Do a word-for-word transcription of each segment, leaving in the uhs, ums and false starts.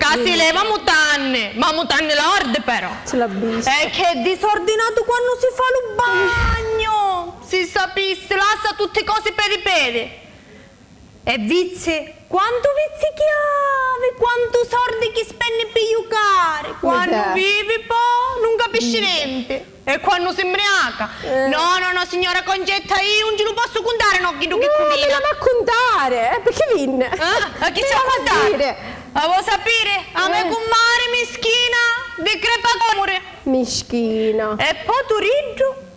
Ca si leva mutanni, ma mutanni lordi però. Ci l'ha vistu. E che disordinatu quannu si fa lu bagnu! Si sapissi, lassa tutti cosi pedi pedi. E vizi, quantu vizi chi havi, quantu sordi chi spenni pi jucari, quannu vivi po nun capisci nenti. E quannu si mbriaca? Eh. No, no, no, signora Concetta, iu nun ci lu possu cuntari, no, chiddu chi cumina. No, mi l'havi a cuntari, eh, picchì vinni? Eh? E chi ci a cuntari? A vo sapiri? A me cummari mischina, di crepacomuri. Mischina. E po Turiddu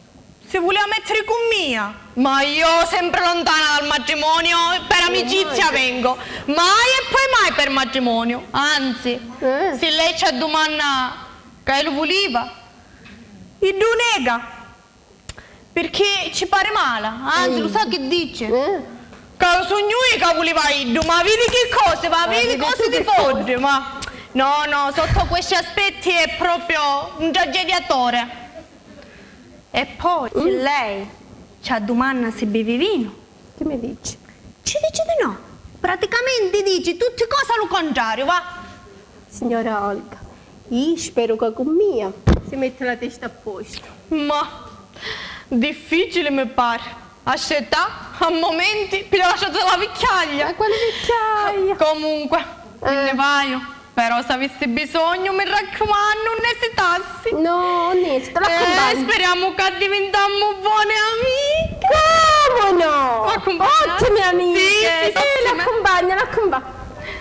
si vulia mettiri cu mia, ma iu sempri lontana dal matrimoniu, per amicizia vengu, mai e poi mai per matrimoniu, anzi, si lei ci addumanna ca iu lu vuliva, iddu nega, pirchì ci pari mala, anzi, lu sa chi dici? Ca sugnu iu ca vuliva iddu, ma vidi chi cosi, ma vidi cosi di foddi, ma no, no, sotto questi aspetti è proprio un tragediatore. E poi, si lei ci addumanna si bivi vinu, chi mi dici? Ci dici di no. Praticamenti dici tutti cosi a lu contrariu, va. Signora Olga, iu speru ca cu mia si metti la testa a postu. Ma difficili mi pari. A sta età, a momenti, pi la lasciata la vicchiaglia. Ma quali vicchiaglia? Comunque, mi nni vaiu. Però s'avissi bisognu, mi raccumannu, nun esitassi. No, nesita, l'accumpagnu. Eh, speriamo che diventiamo buone amiche. Come no? L'accumpagni? Ottime amiche. Sì, sì, sì, ottime. L'accumpagnu, l'accumpagnu.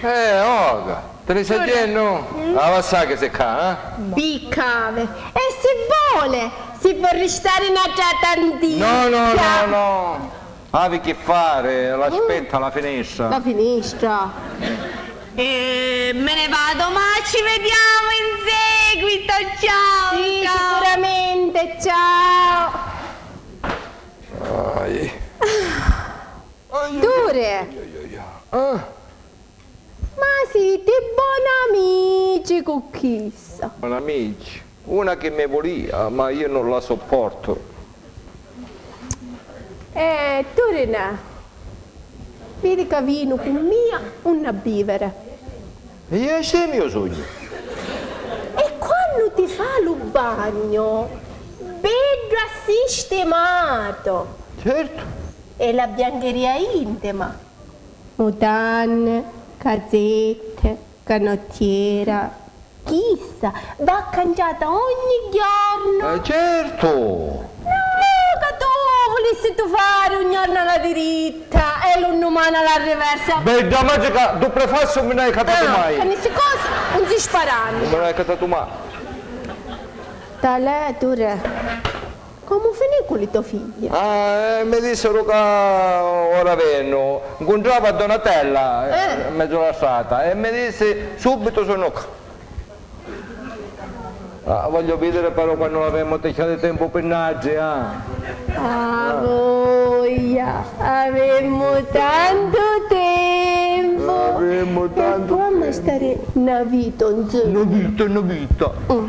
Eh, Olga, ti ni stai jennu? Ava assai chi si ccà, eh? Piccavi. E si voli, si po ristari n'atra tanticchia. No, no, no, no. Havi chi fari, l'aspetta la finestra. La finestra. E me ne vado, ma ci vediamo in seguito. Ciao, sì, ciao. Sicuramente, ciao. Ai. Ai, ai, Dure. Ai, ai, ai. Ah. Ma siti boni amici cu chissa? Boni amici? Una chi mi vulia, ma iu nun la sopportu. Eh, Turinè, vidi ca vinu cu mia unni a biviri. E iu scemu sugnu. E quannu ti fa lu bagnu, beddu assistimatu. Certu. E la biancheria intima. Mutanni, casetti, canottiera. Chissa va cangiata ogni jornu. Eh, certu! No, ca tu vulissitu fari un jornu a la diritta e lu nnumani a la riversa. Bedda magica, dupli fassi un mi n'hai catatu mai. Ca ni si cosa, un si sparannu. Un mi n'hai catatu mai. Talè, Dure. Comu finì cu li to figli? Ah, eh, mi dissiru ca ora vennu. Ncuntrava a Donatella, eh, in mezzu la strata e mi dissi subitu sunnu ccà. Ah, voglio vidiri però quannu l'avemu ticchiati tempu pi natri, ah. Ah, voglia, avemu tantu tempu. Avemu tantu tempu. E po' amma stari na vita nzemi. Na vita, na vita. Mm.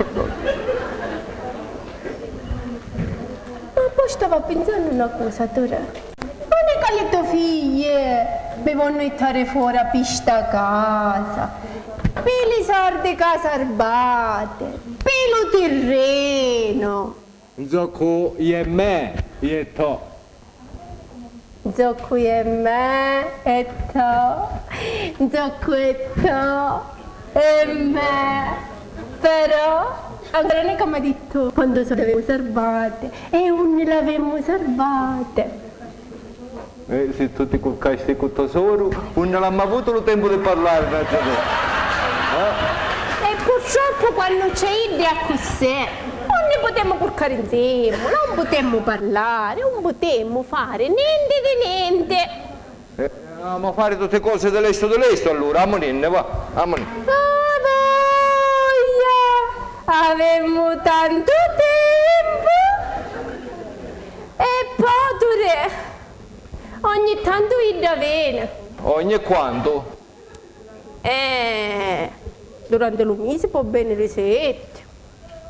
Ma po' stava pinsannu na cosa, Dure. Nun è ca li to figli mi vonnu ittari fora pi sta casa, pi li sordi ca sarbati, pi lu tirrenu. Nzoccu iè me, iè to. Nzoccu iè me e to, nzoccu è to e me. Però, ancora nun è ca m'ha dittu quantu sordi avemu sarbati e unni l'avemu sarbati. Eh, si tu ti curcasti cu to soru, unni l'amma avutu lu tempu di parlari, natri vota. Eh? E purtroppu quannu c'è iddi accussì, nun ni putemu curcari nzemu, nun putemu parlari, nun putemu fari nenti di nenti. Eh, amu a fari tutti cosi di lestu di lestu, allura, amuninni, va, amuninni. Ah, voglia! Avemu tantu tempu! E po' Dure, ogni tantu idda veni. Ogni quantu? Eh, durante lu misi po' veniri setti,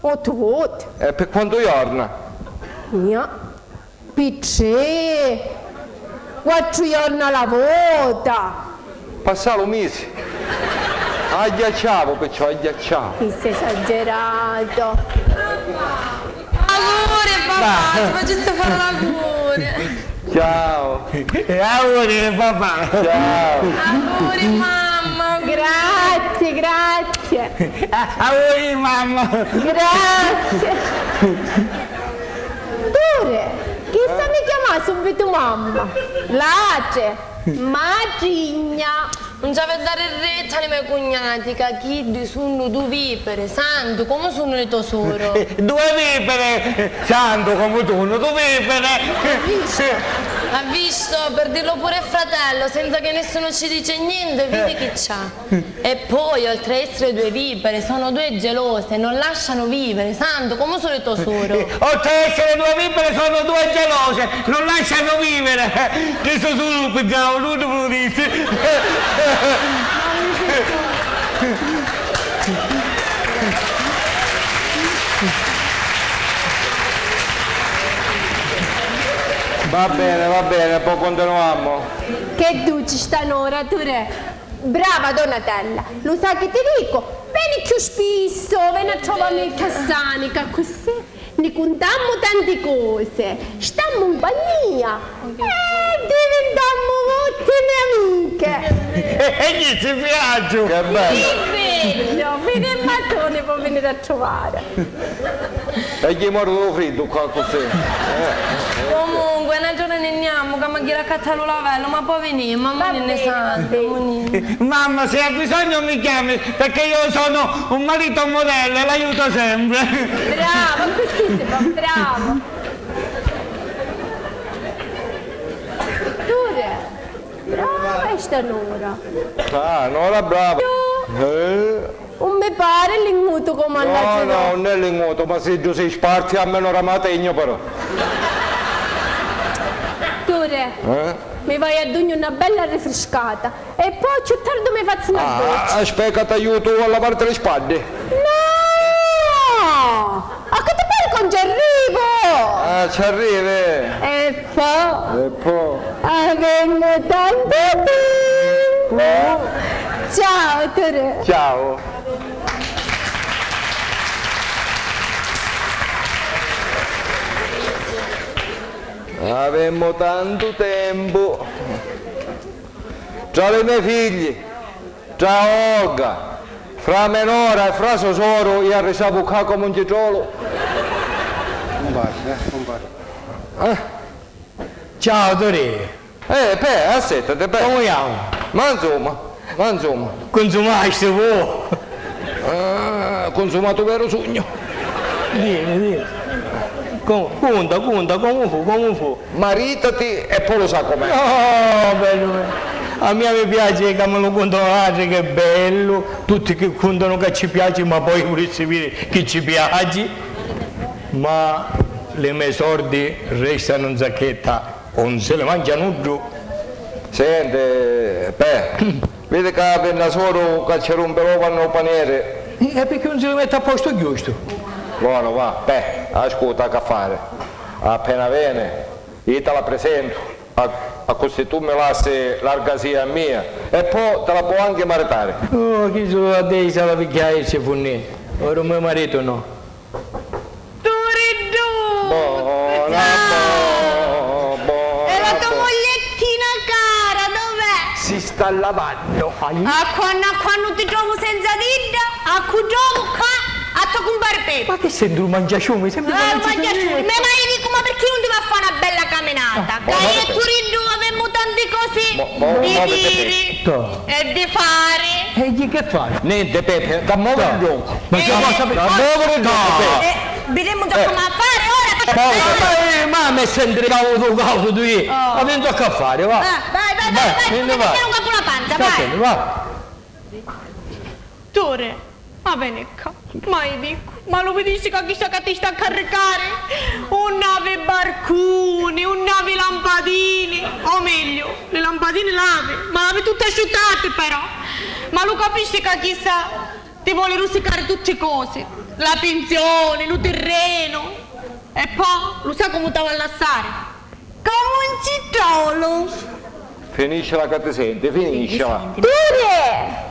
ottu voti. E pi quantu jorna? Gnà, pi tri, quattru jorna a la vota. Passà lu misi. Agghiacciavo, perciò agghiacciavo. Chi sei esagerato. Auguri, papà, ci faciste fare l'auguri. Ciao. E auguri, papà. Ciao. Auguri, mamma. Grazie, grazie. A-, auguri, mamma. Grazie. Pure, chi sa mi chiamà subito mamma? L'altre, matrigna. Non ci avete dare retta, anima e cugnati, ca chiddi sunnu du vipere, santu, comu sunnu li to soro. Eh, due vipere, santu, comu sunnu du vipere. Ha visto? Ha visto? Per dirlo pure il fratello, senza che nessuno ci dice niente, vedi chi c'ha. E poi, oltre a essere due vipere, sono due gelose, non lasciano vivere, santu, comu sulu to soro. Oltre a essere due vipere, sono due gelose, non lasciano vivere. Chi so sulu pizzau, non te lo dici. Va bene, va bene, poi continuammo. Che duci sta nora, tu re. Brava Donatella, lu sai chi ti dico? Veni cchiù spisso, veni a trovami ccà, sani, ca accussì ni cuntammu tanti cosi, stammu 'n compagnia e divintammu ottime amiche. E chi ci piaciu! Che bello! Che bello! Veni a mattone, poi venire a trovare. E chi mori dû friddu ccà accussì? Comunque, n'autru ora ni nn'ammu, ca m'agghiu d'accattari lu lavellu, ma poi vinimmu, ammonìnni, santu, ammonìnni. Mamma, se ha bisogno mi chiami, perché io sono un marito modello e l'aiuto sempre. Bravo, accussì si fa, bravo. Pure, brava sta nora. Ah, nora brava. Eh. Un mi pari lingutu comu a l'atri. No, no, non è lingutu, ma si giù si sparzi almeno ora mategno però. Pure. Eh? Mi vai a dugnu na bella rifriscata e poi cchiù tardu mi fazzu na doccia. Ah, aspetta ca t'aiutu a lavarti li spaddi. No! A chi ti pari ca non ci arrivu? Ah, ci arrivi? E po'? E po'? Avemu tantu tempu. Ciao, Tere. Ciao. Avemu tantu tempu. Tra li me figli, tra Olga, fra me nora e fra so soru, io arrisavu ccà comu un citrolu. Cumpari, eh, cumpari. Eh? Ciao, Turi. Eh, pè, assettati, pè. Comu jamu? Ma insomma, ma insomma. Cunzumasti, fu? Eh, cunsumatu veru sugnu. Dimi, dimi. Comu, cunta, cunta, comu fu, comu fu? Maritati e poi lu sa com'è. Oh, bellu, bellu. A mia mi piaci ca mi lu cuntanu l'atri, ch'è bellu, tutti chi cuntanu ca ci piaci, ma poi vulissi viri chi ci piaci. Ma li me sordi restanu 'n sacchetta, 'un si li mancia nuddu. Senti, pè, vidi ca vinni a soru ca ci rumpi l'ova nno panieri. E picchì 'un si li metti a postu giustu? Bonu, va, pè, ascuta, c'ha fari. Appena veni, io ti la prisentu, a-, accussì tu mi lassi l'argasia a mia e po' ti la po' anche maritari. Oh, chi sulu a Dei sa la picchia e ci funnì. Ora u me maritu no. Turiddu! Bona, bo-, bona, e la to bo-, mogliettina cara, dov'è? Si sta lavannu. A quannu, a quannu ti trovu senza d'idda, a cu trovu ccà? A to cumpari Pepi. Ma chi senti lu mangiaciumi? Sempri... Ah, lu mangiaciumi. Me mai dicu, ma pirchì nun ti va a fa na bella caminata? Ah, ca io e Turiddu avemu tanti cosi di diri. E di fari. E di che fari? Nenti, Pepi, da moviri il gioco. Ma che cosa... Da moviri il gioco, Pepi. Eh, videmu già come fari ora. Ma, ma, ma mi senti caudu, caudu, tu. Oh. Ma non so che fare, va. Ah, vai, vai, vai, vai, vai, vai, vai, vai, vai, vai, vai, vai, vai, vai, vai. Tore, ma veni ccà, ma io dicu, ma lu vidisti ca chista ca ti sta a carricari? Unn havi barcuni, unn havi lampadini, o megliu, li lampadini l'havi, ma l'havi tutti asciuttati però, ma lu capisci ca chista ti voli rusicari tutti cosi, la pinzioni, lu tirrenu, e po' lu sa comu t'havi a lassari? Comu un citrolu! Finiscila ca ti senti, finiscila. Turi!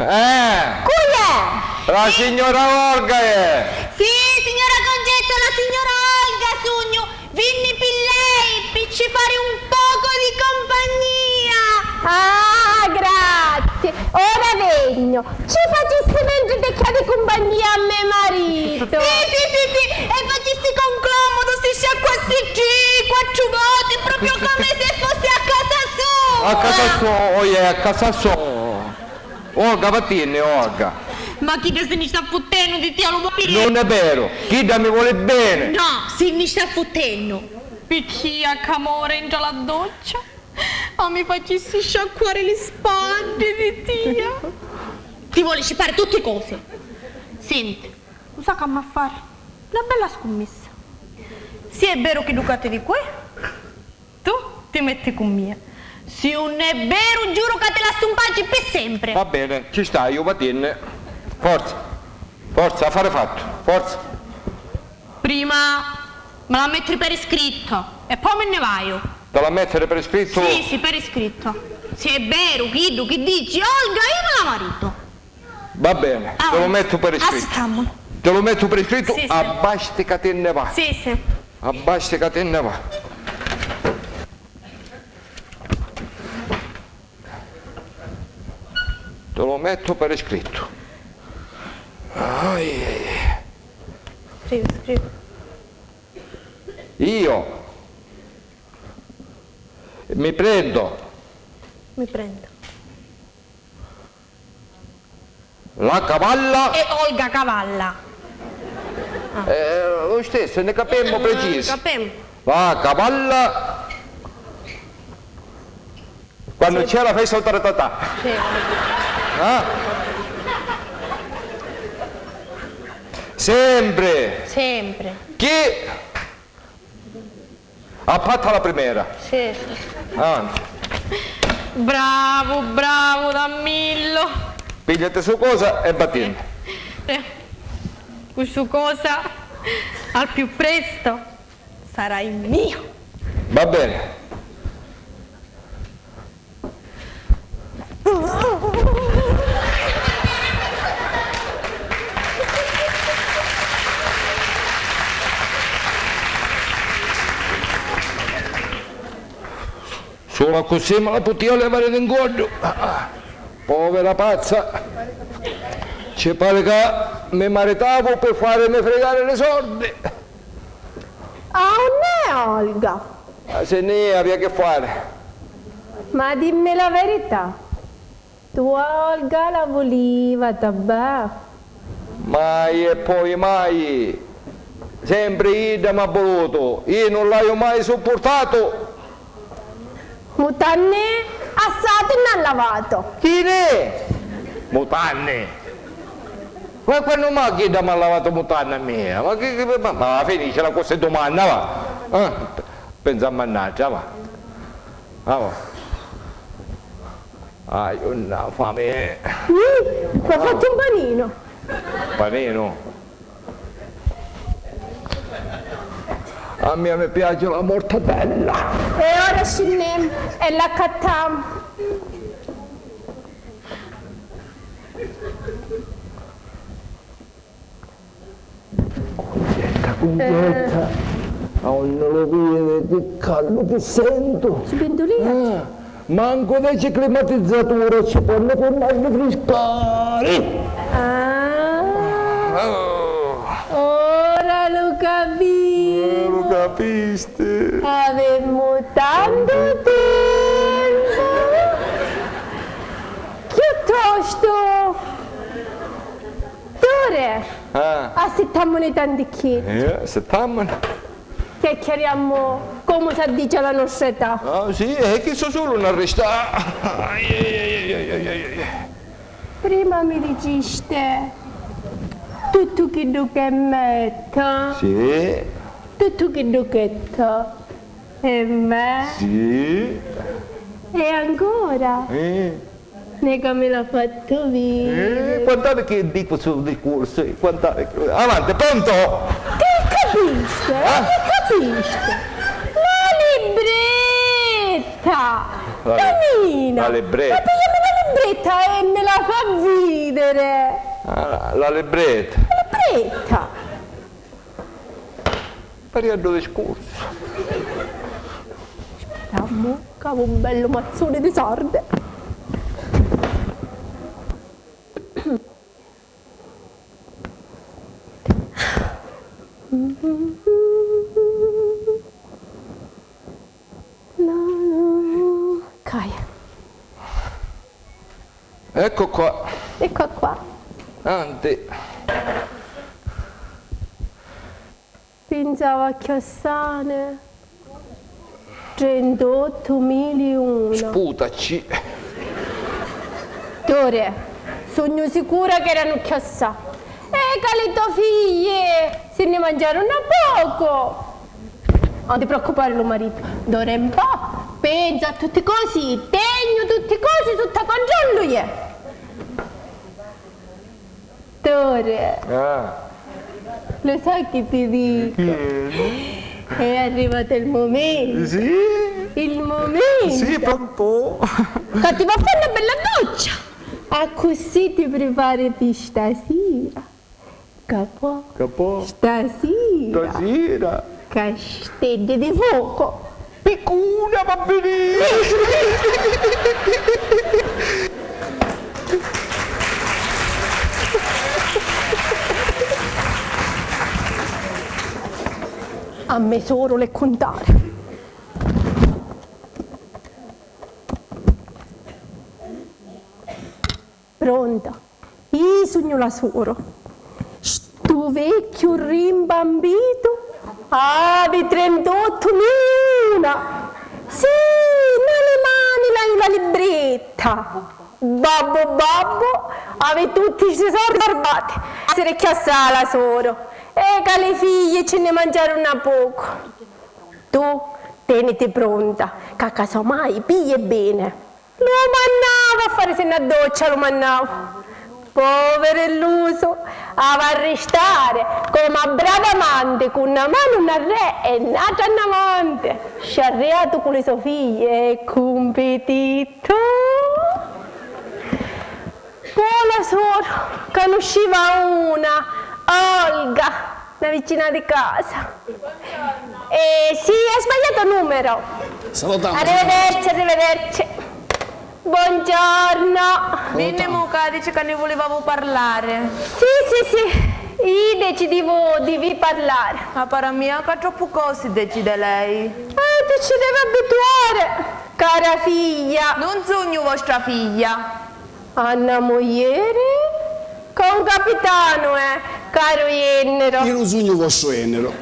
Eh! Cu è? La signora Olga è! Sì, signora Concetta, la signora Olga sugnu! Vinni pi lei, pi ci fari un poco di compagnia! Ah, grazie! Ora vegnu! Ci facissi mentri tecchia di cumpagnia a me marito! Sì, sì, sì, sì! E facissi con comodo, si sciacquassi tri, quattru voti, proprio come se fosse a casa sua! A casa sua, oh yeah, a casa sua! Olga, vatinni, Olga! Ma chidda si nni sta futtennu di tia, lu voli? Non è vero! Chidda mi voli bene! No, si nni sta futtennu! Picchì a camora intra la doccia? Ma mi facissi sciacquari li spaddi di tia. Ti voli scipari tutti cosi. Senti, u sa c'amma fari? Na bella scummissa. Si è veru chiddu ca ti dicu, eh? Tu ti metti cu mia. Si un è veru, giuru ca ti lassu in paci pi sempre. Va bene, ci staiu, vatinni. Forza, forza, affari fattu, forza. Prima mi la metti per iscritto e poi mi nni vaiu. Te la mettiri per iscritto? Sì, sì, per iscritto. Si è veru chiddu chi dici Olga, io me la marito. Va bene, te lo metto per iscritto. Te lo metto per iscritto, sì, sì. Abbasti ca ti nni va. Sì, sì. Abbasti ca ti nni va. Te lo metto per iscritto. Ai, ai, ai. Scrivi, scrivi. Io mi prendo. Mi prendo. La cavalla. E Olga cavalla. Ah. Eh, lo stesso, ne capimmo preciso. Capimmo. La cavalla. Quando c'è la festa, taratata. Sì. Ah? Sempre. Sempre. Chi ha fatto la primera? Sì, sì. Avanti. Bravu, bravu, Dammillo. Pigliati su cosa e vatinni. Eh, cu su cosa al più presto sarai mio. Va bene. Sulu accussì mi la putìa levari di 'ncoddu. Povera pazza. Ci pari ca mi maritavu pi farimi frigari li sordi. Ah, unn'è Olga? Ah, si nni avia chi fari. Ma dimmi la verità, tu a Olga la vuliva, tabbè? Mai e poi mai! Sempri idda m'ha vulutu, io non l'haiu mai suppurtatu! Mutanni assati nn'ha lavatu! Chi nni? Mutanni? Ma quannu mai chidda m'ha lavatu mutanni a mia? Ma chi, chi, ma, ma finiscila cu sti dumanni, va! Eh? Pensammu a n'atra, va! Ah, va! Haiu na fami! Ih, m'ha fattu un paninu! Paninu? A mia mi piaci la mortadella. E ora scinnemu e l'accattamu. Cuncetta, Cuncetta, eh, a unni lu vidi chi caldu chi sentu? Sbindulìa. Ah. Mancu deci climatizatura ci ponnu furnari di friscari! Ah. Oh. Ora lu capisciu! Eh, lu capisti! Avemu tantu tempu! Chiuttostu, Turi, ah, assittammuni tanticchini. Eh, assittammuni. Chiacchiariammu comu s'addici a la nostra età. Ah, sì, e chi so sulu n'arresta. Ai, ai, ai. Prima mi dicisti tuttu chiddu ch'è mettu. Sì. Tuttu chiddu ch'è to. E me. Sì. E ancora? Eh. Nega mi l'ha fattu viri. Eh, quant'anni chi dicu stu discursu, eh, quant'anni chi... Avanti, pronto? Chi capisti? Eh? Chi capisti? La libretta! La li-, Camina! La libretta. Ma pigliami la libretta e me la fa videre! Ah, la libretta. La libretta! Parieddu discursu. Speramu ca havi un bellu mazzuni di sordi. Caia. Ecco qua. Ecco qua. Anzi. Pinzava cchiù sane. Trentottu mili una. Sputaci. Tore, sugnu sicura ca eranu cchiù assai. E ca li to figli si nni mangiaru na pocu. Non ti preoccupare, lu maritu. D'ora in po' pensu a tutti cosi, tegnu tutti cosi sutta controllu ie. Tore, ah, lo sai che ti dico? Che è? È arrivato il momento. Sì? Il momento. Sì, per un po'. Che ti va a fare una bella doccia. Accussì ti prepari per stasera. Capò? Capò? Stasera. Stasera. Casteddi di fuoco. Piccuna, va bene! A me soro l'è cuntare. Pronta? Io sugnu la suoro. Stu vecchiu rimbambitu havi trentottu mili una. Sì, nna li mani l'haiu la libretta. Babbu, babbu, havi tutti sti sordi sarbati. Essere chiassà la suoro. E ca li figli ci nni mangiaru na pocu. Tu teniti pronta, ca casomai pigli e bene. Lu mannava a farisi na doccia, lu mannava. Poveru illusu, ava a ristari comu a brava amanti cu na manu nna re e n'atra nnavanti. Sciarriatu cu li so figli e cumpitittu. Po la suor canusciva una, Olga, na vicina di casa. Eh, sì, hai sbagliato numero. Salutiamo. Arrivederci, arrivederci. Buongiorno. Vinni mu ca dici ca ni vulivavu parlari. Sì, sì, sì, io decidivo di vi parlare. Ma pare a mia ca troppu cosi decide lei. Eh, ti ci devi abituare, cara figlia. Non sugnu vostra figlia. Anna muglieri? Con capitano, eh, caro jennero. Io non sugnu vostro jennero.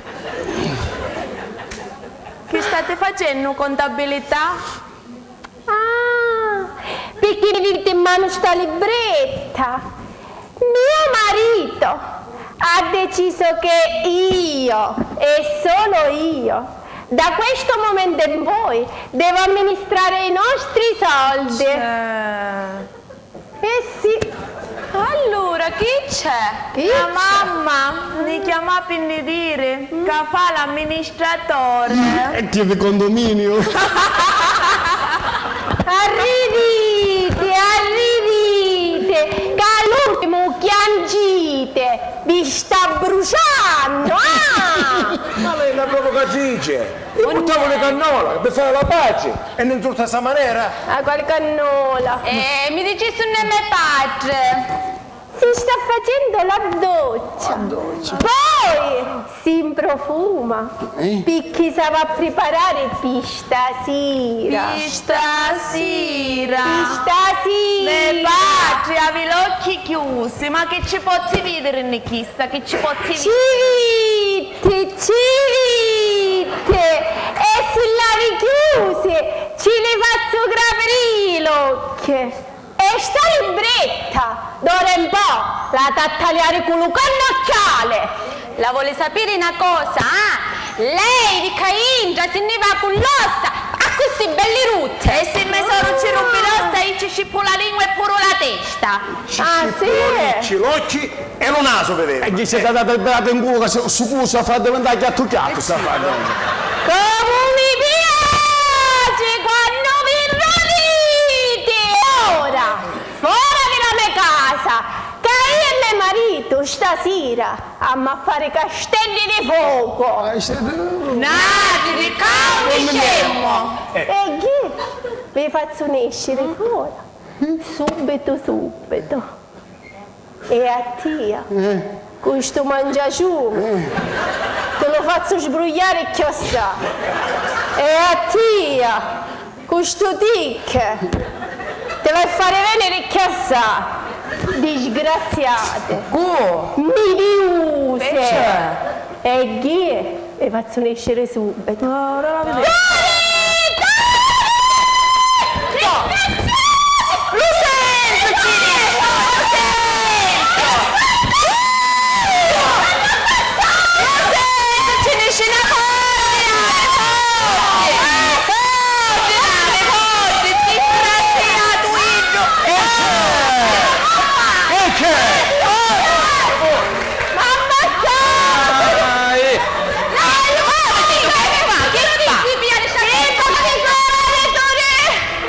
Chi state facendo, contabilità? Ah, picchì mi vinti in manu sta libretta? Mio marito ha deciso che io, e solo io, da questo momento in poi devo amministrare i nostri soldi. Cioè. Eh sì. Allura, chi c'è? Chi c'è? La mamma ni chiamà pi ni diri ca fa l'amministratore. E chi di condominio? Arriditi, arriditi, ca l'ultimu chiancite vi sta bruciannu, ah! Ma lei è una provocatrice! Io purtavo le cannola per fare la pace e non insulta sta maniera. Ah, quale cannola? Eh, mi dicisti un nome padre. Si sta facendo la doccia. La doccia. Poi si improfuma. Eh? Picchì sa va a preparare pi stasira. Pi stasira. Pi stasira. Me patri, avi l'occhi chiusi, ma chi ci pozzi vidiri nni chista, chi ci pozzi vidiri? Ci vitti, ci vitti! E si l'avi chiusi, ci li fazzu grapiri l'occhi! E sta libretta, d'ora in po', l'hati a taliari cu lu cannocchiali! La voli sapiri na cosa, ah? Lei di ccà intra si nni va cu l'ossa, accussì belli rutti! E si me soru ci rumpi l'ossa, io ci scippu la lingua e puru la testa! Ah, sì? Ci l'occhi e lu nasu vi vecu. E chi si dati dati in culu ca si, su cusu a fa diventari chiattu chiattu, sta fa. Comu mi piaci quannu vi rodi Stasira amma fari castelli di focu! Natri, ca unn'icemu! E chi? Vi fazzu nesciri fora! Subitu, subitu! E a tia, cu stu mangiaciumi, ti lu fazzu sbrugliari cchiossà! E a tia, cu stu tic, ti l'hai fari veniri cchiossà! Disgraziati! Cu? Midiusi! E chi? E fazzu nesciri subitu! Ora la vidimu! Lu sentu ci nesci! Lu sentu! Lu sentu ci nesci na foddi! Foddi, foddi, disgraziatu iddu! E c'è? E c'è? Mamma! Dai! Dai, foddi! Chi fa? Chi fa? Chi fa? Chi fa?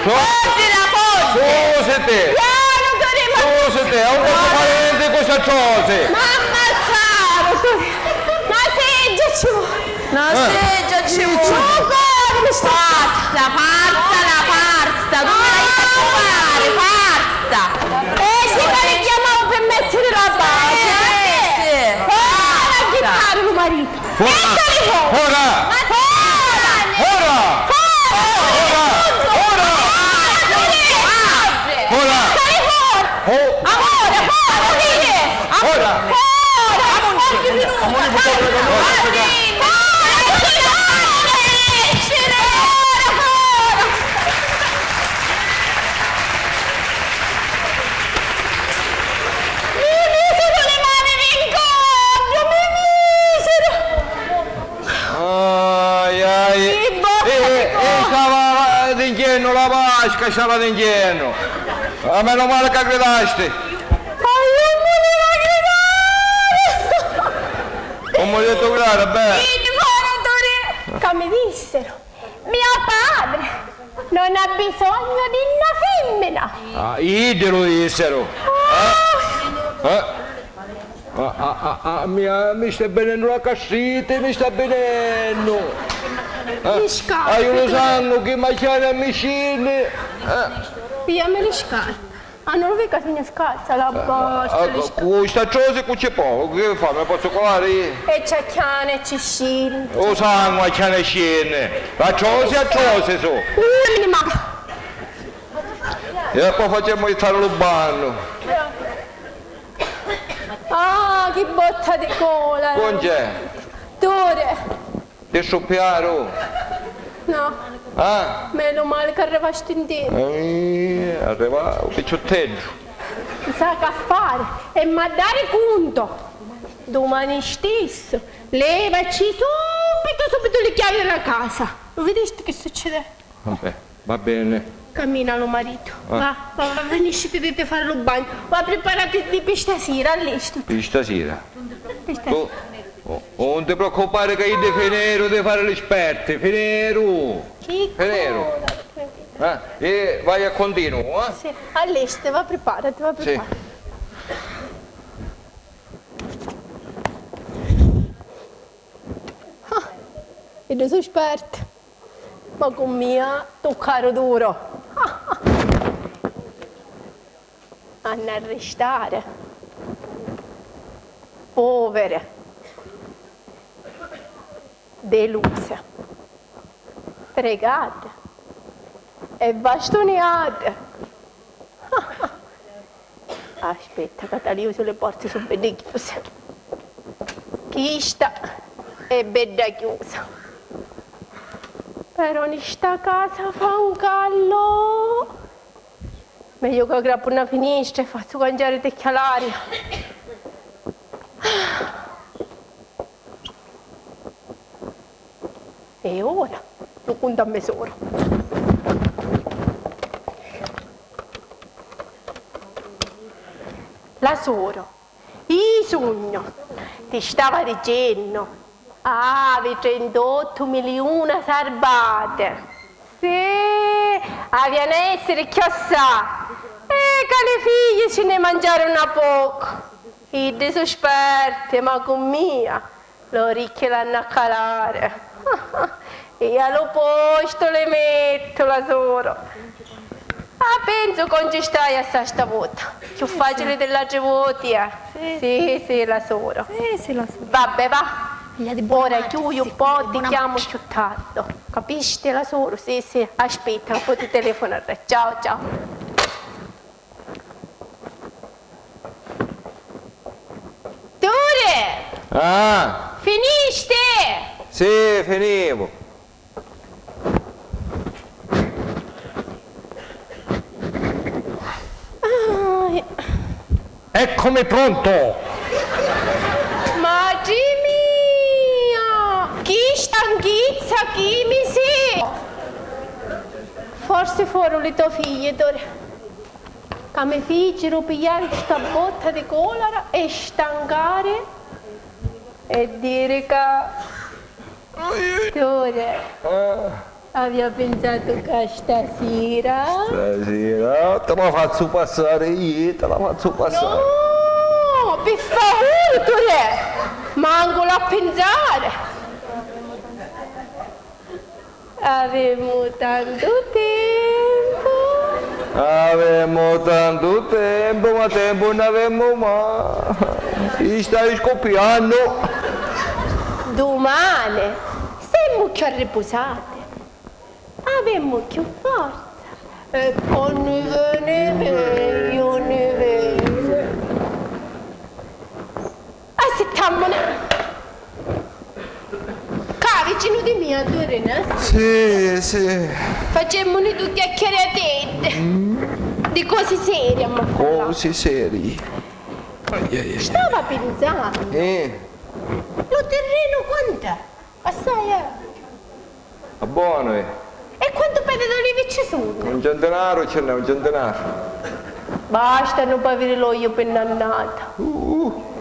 Foddila, foddi! Scusati! Pianu, Turi, ma... Scusati, non posso fare niente con questa cosa! Ma ammazzare, Turi! Ma seggiaci! Ma seggiaci! Pazza, pazza, la pazza! Tu mi l'hai fatto fare, pazza! E si pare chiamavo per mettere la pace! Eh, sì. Ora a ghittare lu marito! Fora! Fora! Fora! Fora! Fora! Fora! Fora! Fora! Fora! Fora! Mi misero li mani ncontru, mi misero! Ai, ai. Chi botta di cola! Eh, eh, stava tinchjennu la vasca, stava tinchjennu. Ah, meno male ca gridasti. Ma io non volevo gridare! Comu hai detto gridare, beh. Chi fora, Turi? Ca mi dissero. Mio padre non ha bisogno di una femmina. Ah, iddi lu dissero. Ah. Eh? Ah, ah, ah, ah, mi, ah, mi sta venennu la gastrite, mi sta venennu. Eh? Mi scappa. Ah, io lu sangu chi macchiani a micini. Eh? Pigliami li scarpe. Ah, non lo vedi che mi scalza la boscia, ah, li scarpe. Cu sta cosa cu ci po-, che fa? Mi posso colare io? E ci acchiana e ci scende. O sangu acchiana e scende. La cosa è cosa so. Una mano. E poi facciamo stare lo banno. Ah, chi botta di cola! Con c'è? Tore! Ti struppiaru? No. Ah? Meno male che arrivasti in tempo. Eh, arriva un picciutteddu. Sa che fare e m'ha dare conto. Domani stesso, levaci subito, subito le chiavi della casa. Lo vedisti che succede? Vabbè, va bene. Cammina lo marito. Ah. Va, va, va, finisciti di, di fare lo bagno. Va, preparati di, per stasera, allestiti. Per stasera? Per stasera. Tu, oh, non ti preoccupare che io ti finirò di fare l'esperto, finirò. Chi finirò. Ah, e vai a continuo, eh? Sì, allestiti, va, preparati, va, preparati. Sì. Ah, e due sono sperte. Ma cu mia tuccaru duro. Hanno a restare povere, deluse, pregate e bastuniate. Aspetta, ca talìu su li porti su bedda chiusi. Chista è bedda chiusa. Però ni sta casa fa un callo. Meglio ca grappu na finistra e fazzu cangiari techia l'aria. E ora lu cuntu a me soro. La soro, i sugnu, ti stava dicennu, avi trentottu miliuna sarbate. Sì, avianu a essiri chiossà. E ca li figli ci ne mangiaru na pocu. Iddi su' sperti, ma cu mia l'oricchi l'hannu a calari. E a lu postu li mettu, la soru. Ah, pensu ca 'un ci stai assai sta vota. Cchiù facili di l'atri voti, eh. Sì, sì, la soru. Sì, sì, la soru. Vabbè, va. Ora chiuiu un po', ti chiamu cchiù tardi. Capisti, la soru? Sì, sì, aspetta, un po' ti telefono. Ciao, ciao. Turi! Ah! Finisti? Sì, finivu. Ah, eccomi pronto! Matri mia! Chi stanchizza chi mi si! Forsi foru li to figli, Turi. Ca mi ficiru pigghiari sta botta di colara e stancari e diri ca... Turi, avia pinsatu ca stasira... Stasira ti la fazzu passari io, ti la fazzu passari. No, pi favuri, Turi, mancu l'ha pinsari. Avemu tantu tempu. Avemu tantu tempu, ma tempu nn'avemu mai. Chi stai scuppiannu? Dumani semu cchiù arripusati, avemu cchiù forza. E po' ni veni megghiu, ni veni. Assittammuni ccà vicinu di mia, Turi, neh? Sì, sì. Facemmuni du chiacchiariateddi. Mm. Di cosi seri amma parrà. Cosi seri. Ai, ai, ai. Stava pinsannu. Eh. Lu tirrenu quant'è? Assai, eh. Ma bonu, eh. E quantu pedi d'olivi ci sunnu? Un centinaru ci nn'è, un centinaru. Bastanu p'aviri l'ogliu pi n'annata. Uh.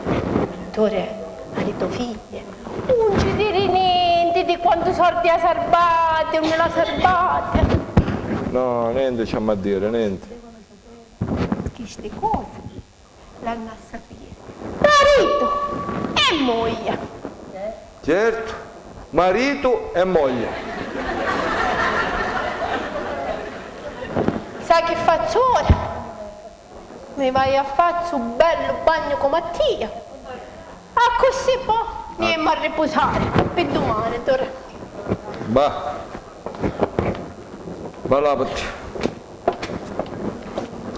Turi, a li to figli, un ci diri nenti di quantu sordi ha sarbati, unni l'ha sarbati. No, nenti ci ammu a diri, nenti. Chisti cosi l'hannu a sapiri maritu e moglia. Certu, maritu e moglia. Sai chi fazzu ora? Mi vaiu a fazzu un bellu bagnu comu a tia. Accussì po' ni emu a ripusari pi dumani, Turi. Bah. Va, lavati.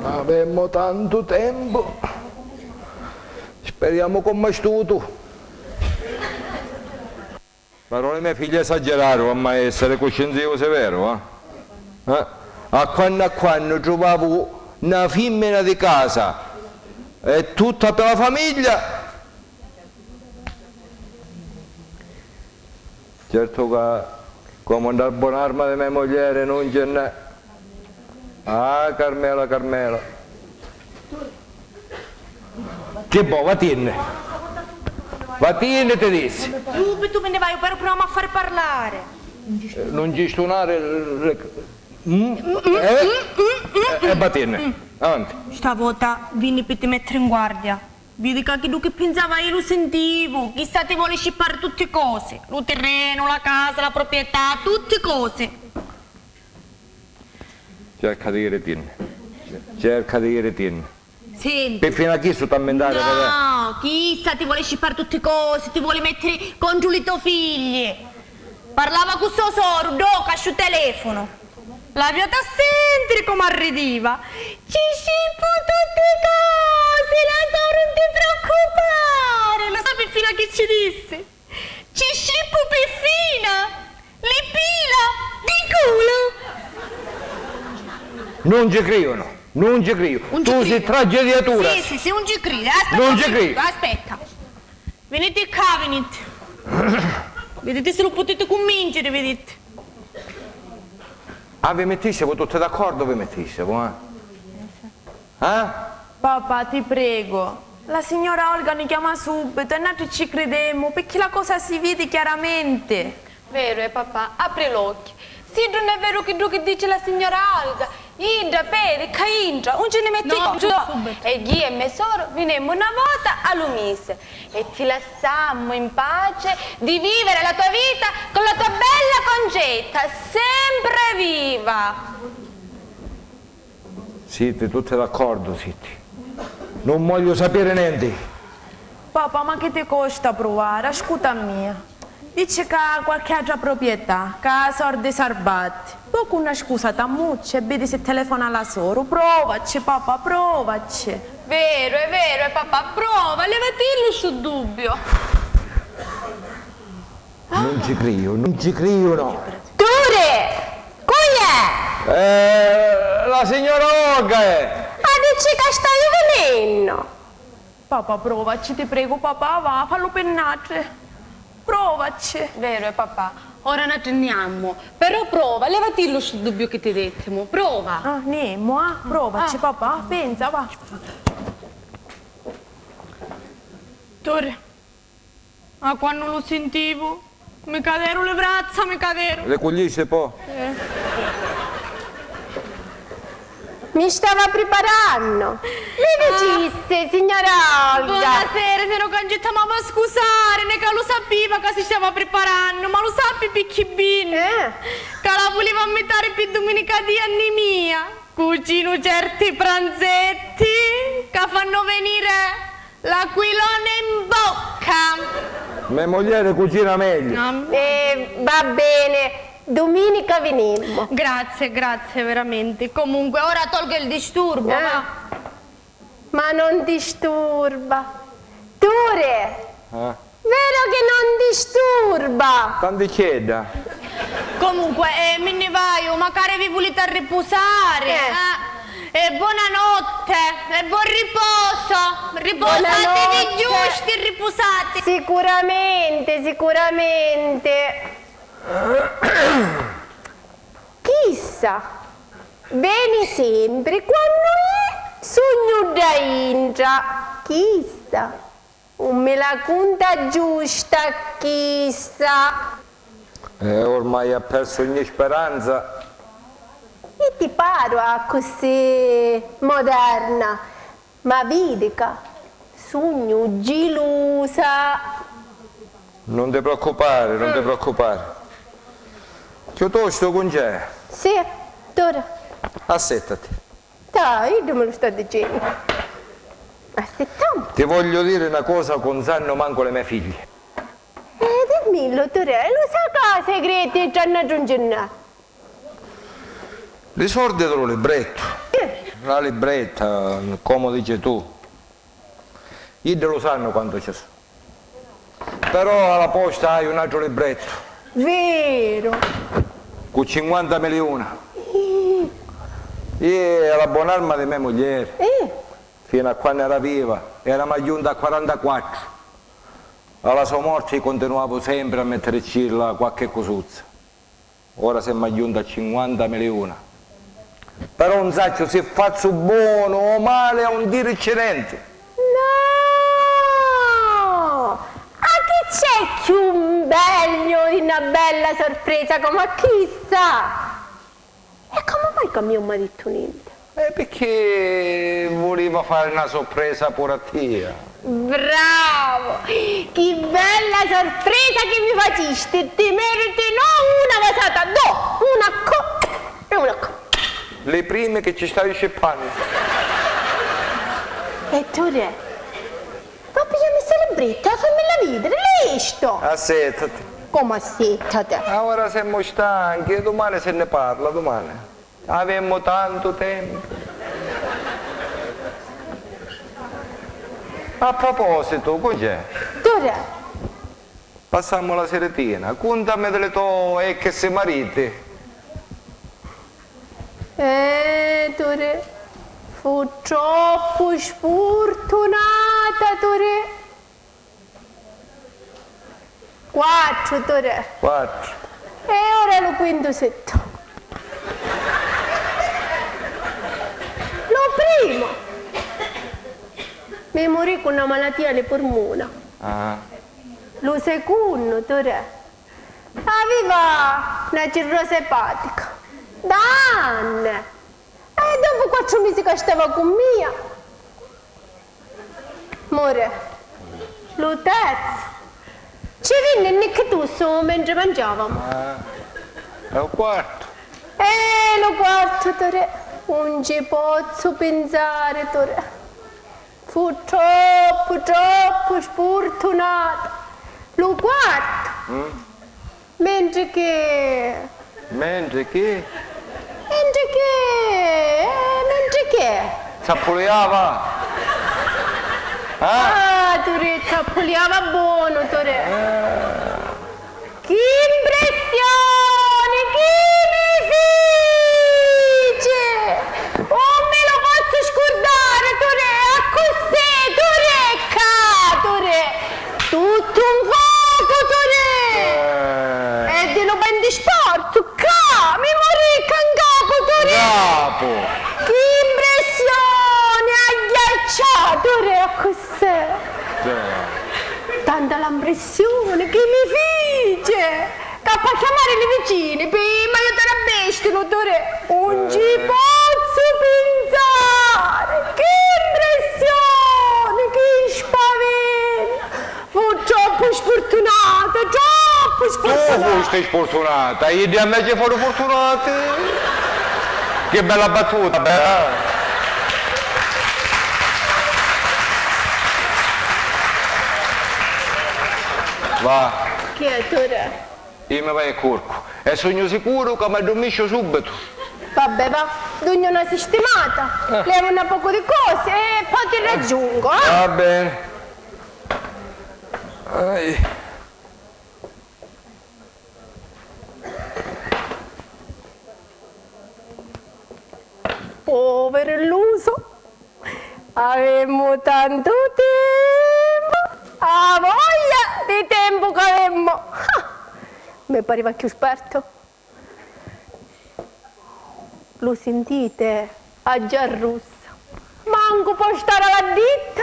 Avemu tantu tempu. Speriamu comu è stutu. Però li me figli esageraru, amma essiri cuscinziusi, veru, eh? Eh? A quannu a quannu truvavu na fimmina di casa e tutta pi la famiglia. Certu ca comu nta bon'arma di me muglieri nun ci nn'è. Ah, Carmela, Carmela. Chi vo', vatinni. Vatinni, ti dissi. Subitu mi nni vaiu, però prima m'ha fari parlari. Eh, nun ci stunari le... Mm? Eh? Eh, e vatinni. Avanti. Sta vota vinni pi ti mettiri in guardia. Vidi ca chiddu chi pinsava iu lu sintivu, chissa ti voli scippari tutti cosi, lu tirrenu, la casa, la proprietà, tutti cosi. Cerca di jiritinni, cerca di jiritinni. Senti. Pi finu a chistu t'ha mintari, no, chissa ti voli scippari tutti cosi, ti voli mettiri contru li to figli. Parlava cu so soru, ddocu, a sciu telefonu. L'aviati a sentiri comu arridiva. Ci scippu tutti cosi, la soru, nun ti preoccupari! Lu sapi finu a chi ci dissi? Ci scippu pi fina li pila di culu! Nun ci criu, no, nun ci criu. Tu si tragediatura. Sì, sì, sì, nun ci cridi. Aspetta, nun ci criu. Aspetta. Viniti ccà, viniti. Viditi si lu putiti cunvinciri, viditi. Ah, vi mittissivu tutti d'accordu, vi mittissivu, eh? Eh? Papà, ti prego. La signora Olga ni chiama subito e natri ci cridemu, picchì la cosa si vidi chiaramenti. Veru è, papà, apri l'occhi. Siddu nn'è veru chiddu chi dici la signora Olga, Idda, peri, ccà intra, un ci nni metti costu, no? E jia e me soru vinemmu na vota a lu misi e ti lassammu in pace di vivere la tua vita con la tua bella Concetta, sempre viva! Siti tutti d'accordu, siti. Nun vogliu sapiri nenti. Papà, ma chi ti costa pruvari? Ascuta a mia. Dicci ca qualchi atra proprietà, ca sordi sarbati. Po cu na scusa t'ammucci e vidi si telefona la soru. Provaci, papà, provaci. Veru, è veru, è papà, prova, levatillu stu dubbiu. Nun ci criju, nun ci criju, no. Turi! Cu è? Eh, la signora Olga è. Ma dicci ca staiu vininnu. Papà, provaci, ti pregu, papà, va, fallu pi natri. Provaci. Veru è, papà. Ora natri nni ammu. Però prova, levatillu stu dubbiu chi ti dettimu. Prova. Ah, nemu, ah, provaci, papà, pensa, va. Turi. Ma quannu lu sintivu, mi caderu li vrazza, mi caderu. Li cuglisti po? Eh. Mi stava priparannu. Mi dicissi, signora Olga. Bonasera, signora Concetta, ma va scusari, nica lu sapiva ca si stava priparannu, ma lu sapi picchì bini? Eh. Ca la vuliva ammitari pi duminica dì a ni mia. Cucinu certi pranzetti ca fannu venire l'aquilone in bocca! Me muglieri cucina megliu. Eh, va bene, duminica vinimmu. Grazie, grazie veramente. Comunque, ora tolga il disturbo, eh, va. Ma non disturba. Turi! Eh? Veru chi non disturba! Tanticchiedda! Comunque, eh, mi nni vaiu, macari vi vuliti arripusari, eh. Eh, e bonanotte, e bon riposo! Ripusatevi giusti, ripusate! Sicuramente, sicuramente. Chissa veni sempri quannu iu sugnu dda intra. Chissa. Un mi la cunta giusta chissa! Eh, ormai ha persu ogni speranza. Chi ti paru accussì moderna? Ma vidi ca sugnu gilusa! Non ti preoccupari, non ti preoccupari. Chiuttostu, Cuncè. Sì, Turi. Assettati. Dai, iddu mi lu sta dicennu. Assittamu. Ti voglio dire na cosa, cu 'un sannu mancu li me figli. Eh, dimmillu, Turi, lu sa ca segreti tra natri 'un ci nn'è? Li sordi di lu librettu. Eh. La libretta, comu dici tu. Iddi lu sannu quantu ci su. Però a la posta haiu un atru librettu. Veru! Cu cinquanta miliuna. Ih. Iu a la bonarma di me muglieri, eh, finu a quannu era viva, eramu agghiunti a quarantaquattru. A la so morti continuavu sempri a mettiricilla qualchi cusuzza. Ora semu agghiunti a cinquanta miliuna. Però 'un sacciu si fazzu bonu o mali a 'un diricci nenti. No! A chi c'è cchiù megliu di na bella sorpresa comu a chista? E comu mai ca mia 'un m'ha dittu nenti? E picchì vuliva fari na sorpresa puru a tia. Bravo! Chi bella sorpresa chi mi facisti! Ti meriti no una vasata, do! Una co e una co. Li primi chi ci staiu scippannu. E tu re? Ma pigliami sta libretta, fammilla vidiri, lestu! Assettati. Comu assettati? Ora semu stanchi, dumani si nni parla, dumani. Avemu tantu tempu. A propositu, Cuncè. Turi. Passammu la siritina. Cuntami di li to ex mariti. Eh, Turi. Fu troppu sfurtunata, Turi. Quattru, Turi. Quattru. E ora lu quintu sittu. Lu primu mi murì cu na malatia a li purmuna. Ah. Lu secunnu, Turi, aviva na cirrosi epatica. D'anni. E dopu quattru misi ca stava cu mia, muri. Lu terzu ci vinni nnicchitussu mentri mangiavamu. Ah, e u quartu? E lu quartu, Tore, un ci pozzu pinzari, Tore. Fu troppu, troppu spurtunata. Lu quartu. Mm. Mentri chi. Mentri chi? Mentri chi? Eh, mentri chi? Zappuliava? Ah? Ah, Tore, zappuliava bonu, Tore. Eh. Chi impressioni chi mi fici! Un mi lu pozzu scurdari, Tore, accussì, Tore, ccà, Tore. Tuttu 'n focu, Tore! Eh. E di lu penti sportu, ccà, mi murì ccà 'n capu, Tore! Capu! Chi impressioni agghiaccià, Tore, accussì! Tanta la mpressioni chi mi fici! Ca p'acchiamari li vicini, pi m'aiutari a vestinu, Tore! Un ci pozzu pinzari! Chi mpressioni! Chi spavintu! Fu troppu spurtunata, troppu spurtunata! Tu fusti spurtunata, iddi inveci foru furtunati! Chi bella battuta, bella! Va. Chi è, Tore? Io mi vaiu e curcu e sugnu sicuru ca m'addurmisciu subitu. Vabbè, va, dugnu na sistimata, levu na pocu di cosi e poi ti raggiungo, eh? Va bene. Ai. Poviru illusu, avemu tantu tempu, a voglia di tempu ca avemu! Ah! Mi pariva cchiù spertu. Lu sintite? A giarrussa. Mancu pò stari a la ditta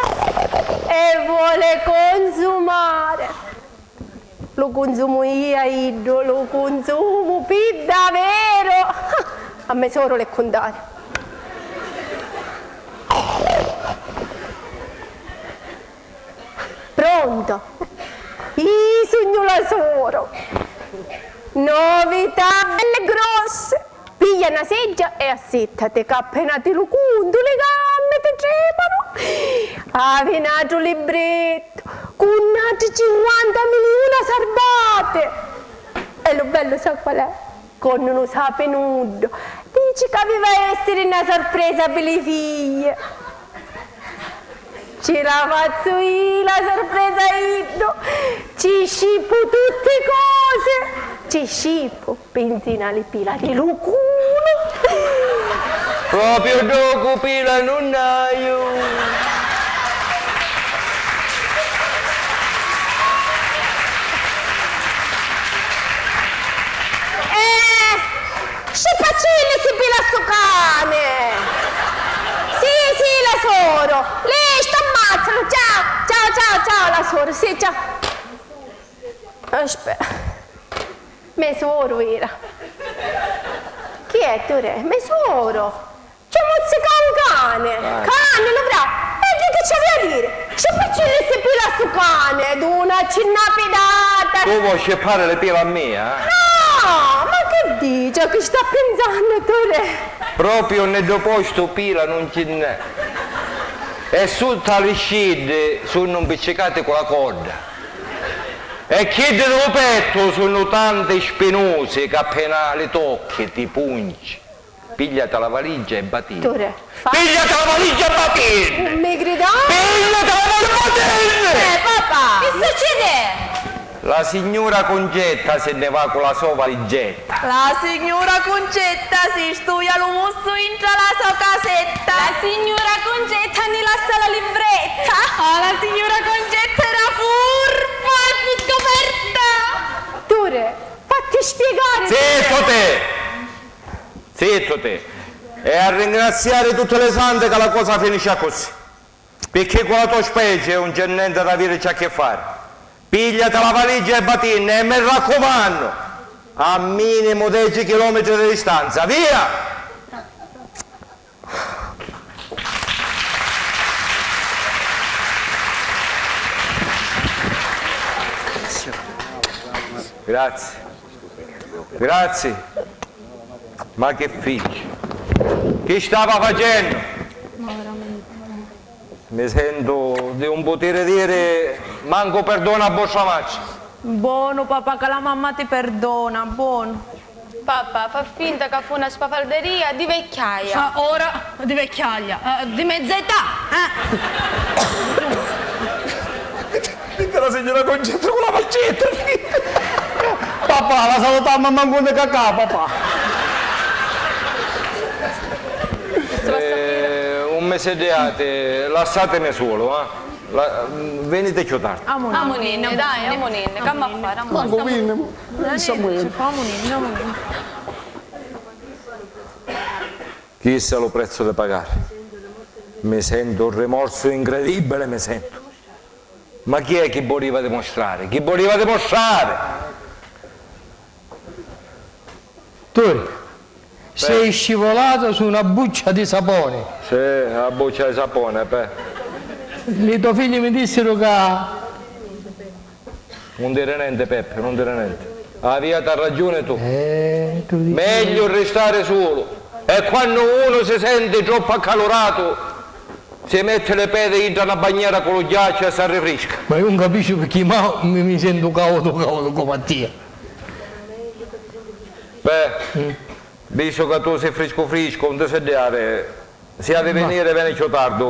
e vole consumare. Lu cunsumu io a iddu, lu cunsumu pi daveru. A me soru l'è cuntari. Pronto? Io sugnu la soru. Novità belle grosse. Piglia na seggia e assittati, ca appena ti lu cuntu li gammi ti tremanu. Avi n'atru librettu cu n'atri cinquanta miliuna sarbati. E lu bellu sa qual è? Quannu nun sapi nuddu, dici ca aviva a essiri na sorpresa pi li figli. Ci la fazzu io la sorpresa a iddu, ci scippu tutti cosi, ci scippu pinzina li pila di lu culu. Propriu ddocu pila nun haiu. Eh, scippacilli sti pila a stu cani! Sì, sì, la soru! Li, st'ammazzanu! Ciao, ciao, ciao, ciao, la soru, sì, ciao! Aspetta. Me suoru era. Chi è, Tore? Me suoru! Ci muzzica un cane! Ah. Cane, lu fra! E chi ci aveva a diri? Ci piccilli sti pila a stu cane, dunaci na pidata! Tu vuoi scippare le pila a mia, eh? No! Ma che dice? Chi sta pinzannu, Tore? Propriu nni ddu postu pila nun ci nn'è. E sutta li sciddi sunnu mpiccicati cu la codda. E chiddi di lu pettu sunnu tanti spinusi ca appena li tocchi ti punci. Pigliati la valigia e batinni. Tore, fa- Pigliati la valigia e batinni! Nun mi gridari! Pigliati la valigia e batinni! Eh, papà! Chi succede? La signura Cuncetta si nni va cu la so valigetta. La signura Cuncetta si stuia lu mussu intra la so casetta. La signura Cuncetta ni lassa la libretta. Ah, la signura Cuncetta era furba e fu scoperta! Tore, fatti spiegare! Zittu te! Zittu te! E a ringraziari tutti li santi ca la cosa finisci accussì. Picchì cu la to specie un c'è nenti d'avirici a chi fari. Pigliati la valigia e batinni e, mi raccumannu, a minimu deci chilometri di distanza. Via! Grazie. Grazie. Ma che fici? Chi stava facennu? Ma veramente. Mi sentu di un putiri diri mancu perdona a vostra matri. Bonu, papà, ca la mamma ti perdona, bonu. Papà, fa finta ca fu na spafalderia di vecchiaia. Ah, ora di vecchiaia, eh, di mezza età, eh? Finta la signora Concetta cu la maccetta. Papà, la salutammu a mancu di cacà, papà. Eh, un mese di ate, lassatemi solo, eh. La, venite chiù tardi. Amuninni, dai, amuninni, c'amma a fari, amuninni. Mancu vinni, mo. Samuele. Chistu è lu prezzu di pagari. Mi sentu un rimorsu incredibili, mi sentu. Ma chi è chi voliva dimustrari? Chi voliva dimustrari? Turi, sei scivulatu su na buccia di saponi. Sì, a buccia di saponi, pè. Li to figli mi dissiru ca... Nun diri nenti, Peppi, nun diri nenti. Aviati ragiuni tu. Eh, tu dici... Megliu ristari sulu. E quannu unu si senti troppu accaluratu, si metti li pedi intra na bagnera cu lu ghiacciu e s'arrifrisca. Ma io non capisco perché ma mi, mi sento caudu, caudu come a te. Beh, visto che tu sei frisco frisco, non ti sediare, si ha di venire, vieni più tardi,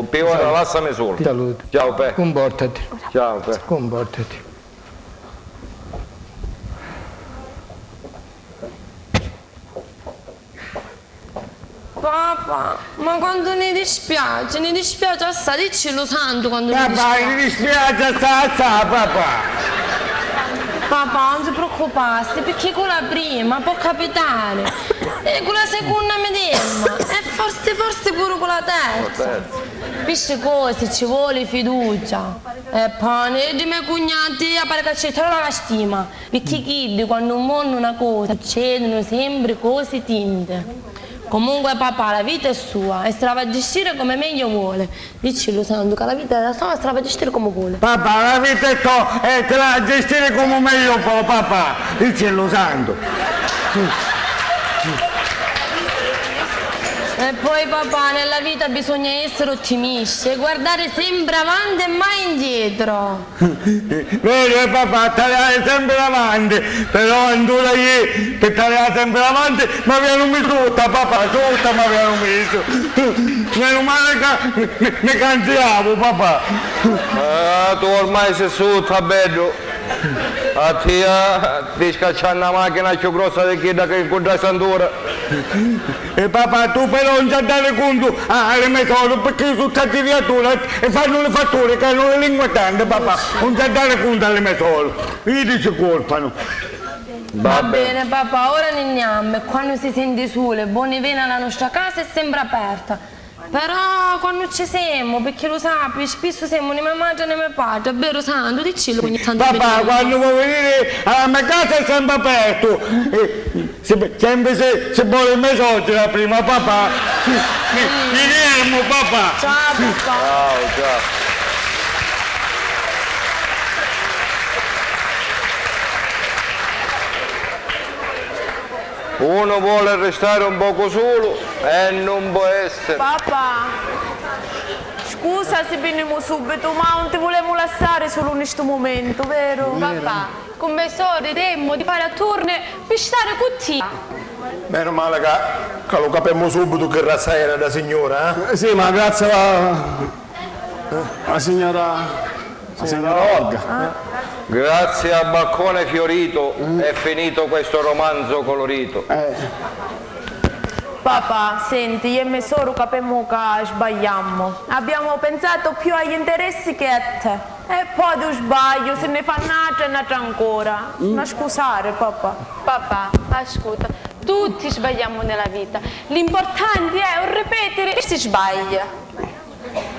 pi ora lassami solo. Ti saluto. Ciao, Pe. Comportati. Ciao, Pe. Comportati. Papà, ma quantu ni dispiaci, ni dispiaci assai, diccillu Santu quantu ni dispiaci. Papà, ni dispiaci assai, assai, papà. Papà, non si preoccupassi, picchì cu la prima pò capitari, e cu la secunna midimma, e forsi, forsi puru cu la terza. Pi sti cosi ci voli fiducia. E poi, di me cugnati, pari ca ci trovi la stima. Picchì chiddi, quannu vonnu na cosa, succedunu sempri cosi tinti. Comunque, papà, la vita è sua e si la va a gestire come meglio vuole. Diccillu Santu ca la vita è la sua e si la va a gestire come vuole. Papà, la vita è to e ti la va a gestire come meglio po, papà. Diccillu Santu. E poi, papà, nella vita bisogna essere ottimisti e guardare sempre avanti e mai indietro. Veru, eh, papà, taliari sempri avanti, però antura jì pi taliari sempri avanti m'avianu mi sutta, papà, sutta m'avianu misu. Menu mali ca mi, mi canziavu, papà. Ah, tu ormai si sutta, beddu. A tia ti scaccià na machina cchiù grossa di chidda chi incuntrai antura. E papà, tu però non ci ha dare contu a, a li me soru, perché io su sta criatura e, e fanno le fatture che hanno le lingue tante, papà, non ci ha dare contu a li me soru, io ti ci colpano. Va bene, papà, ora ne andiamo, e quando si sente solo è buono e vena la nostra casa è sempre aperta. Però quannu ci semu, picchì lu sapi, spissu semu ni me matri ni me patri, è veru Santu, diccillu ogni tantu. Papà, quannu vo' viniri a la me casa è sempri apertu. Eh, si, sempri si, si voli me socera prima, papà. Vinemu, papà. Ciao, papà. Ciao, ciao. Unu voli ristari un pocu sulu e nun pò essiri. Papà, scusa si vinimu subitu, ma nun ti vulemu lassari sulu ni stu mumentu, veru? Papà, cu me sori ridemu di fari a turni pi stari cu tia. Menu mali ca, ca lu capemu subitu chi razza era dda signura, eh? Eh, sì, ma grazie a La signora, la signora Olga. Grazie a Baccone Fiorito è finito questo romanzo colorito. Eh. Papà, senti, io e me soru capemu ca sbagliammu. Abbiamo pensato più agli interessi che a te. E poi di un sbaglio se ne fa n'atra e n'atra ancora. Ma scusare, papà. Papà, ascolta, tutti sbagliamo nella vita. L'importante è non ripetere i stessi sbagli.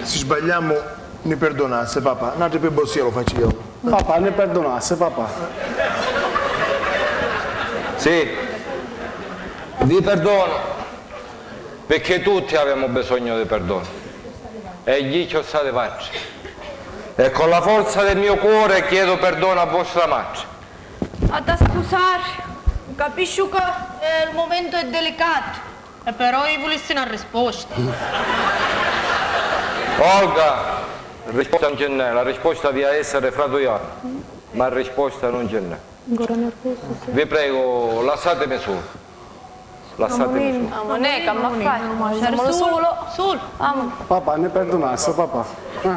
Si sbagliammu, ni pirdunassi, papà, n'atri pi vossia lu facìamu. Papà, ni pirdunassi, papà. Sì, vi perdono, perché tutti avemu bisogno di perdono. E gli ci ho stati facci. E con la forza del mio cuore chiedo perdono a vostra matri. Ha da scusari, capisciu ca, eh, il momento è delicato. E però i vulissi na risposta. Olga, risposta non ce n'è, la risposta via essere fra due anni, ma risposta non ce n'è. Ancora nervoso, sì. Vi prego, lassatemi solo. Lassatemi solo. Amunì, ca m'ha fai? Lasciamolo solo. Solo. Amu. Papà, ne perdonassi, papà. Eh.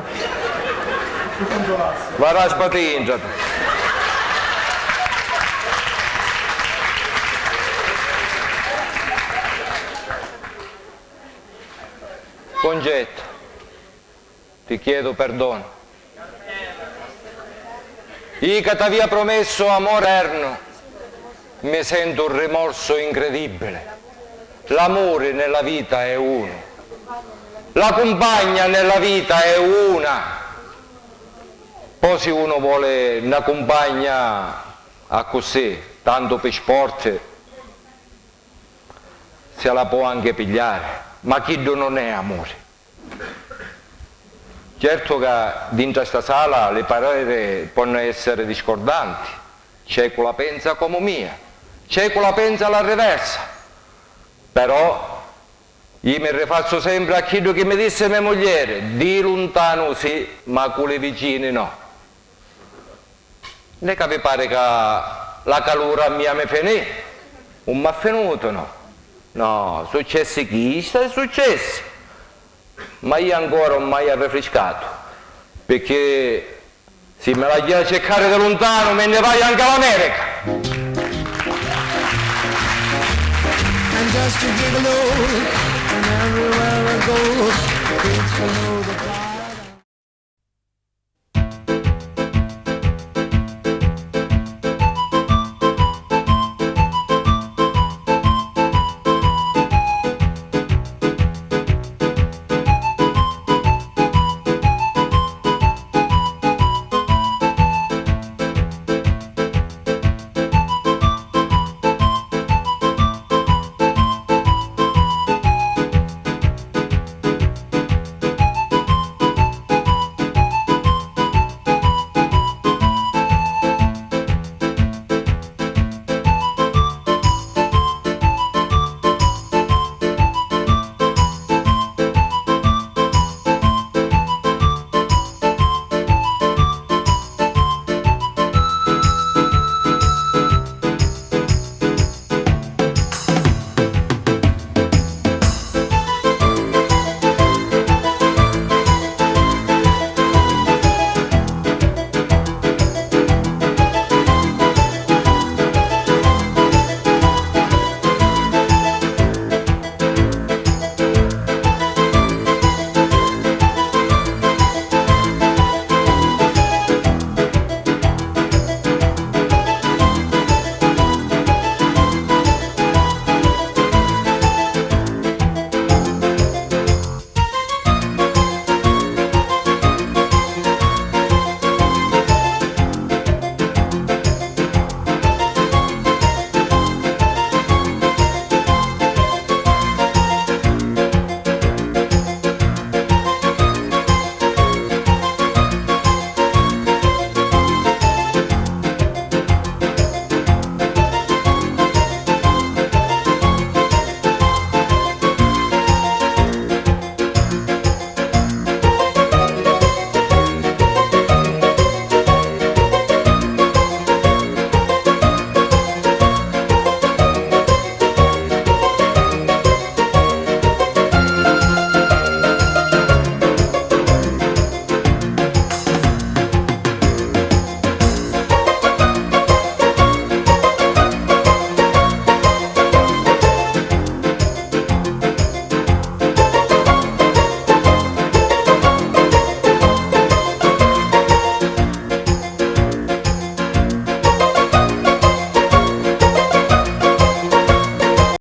Varà sbatingiati. Concetto. Ti chiedo perdono. Io che t'avia promesso amore eterno, mi sento un rimorso incredibile. L'amore nella vita è uno. La compagna nella vita è una. Poi se uno vuole una compagna accussì, tanto per sport, se la può anche pigliare, ma chiddu non è amore. Certo ca dintra sta sala li pareri ponnu essere discordanti, c'è cu la pensa comu mia, c'è cu la pensa alla reversa, però io mi rifazzu sempre a chiddu chi mi disse me muglieri, di luntanu sì, ma cu li vicini no. Nn'è ca vi pari ca la calura mia mi finì? Un m'ha finutu, no? No, successi chistu è successi. Ma io ancora un m'haiu arrifriscatu, picchì si mi la jia a circari di luntanu, mi nni vaiu anca l'America. I'm just a gigolo, and everywhere I go, it's a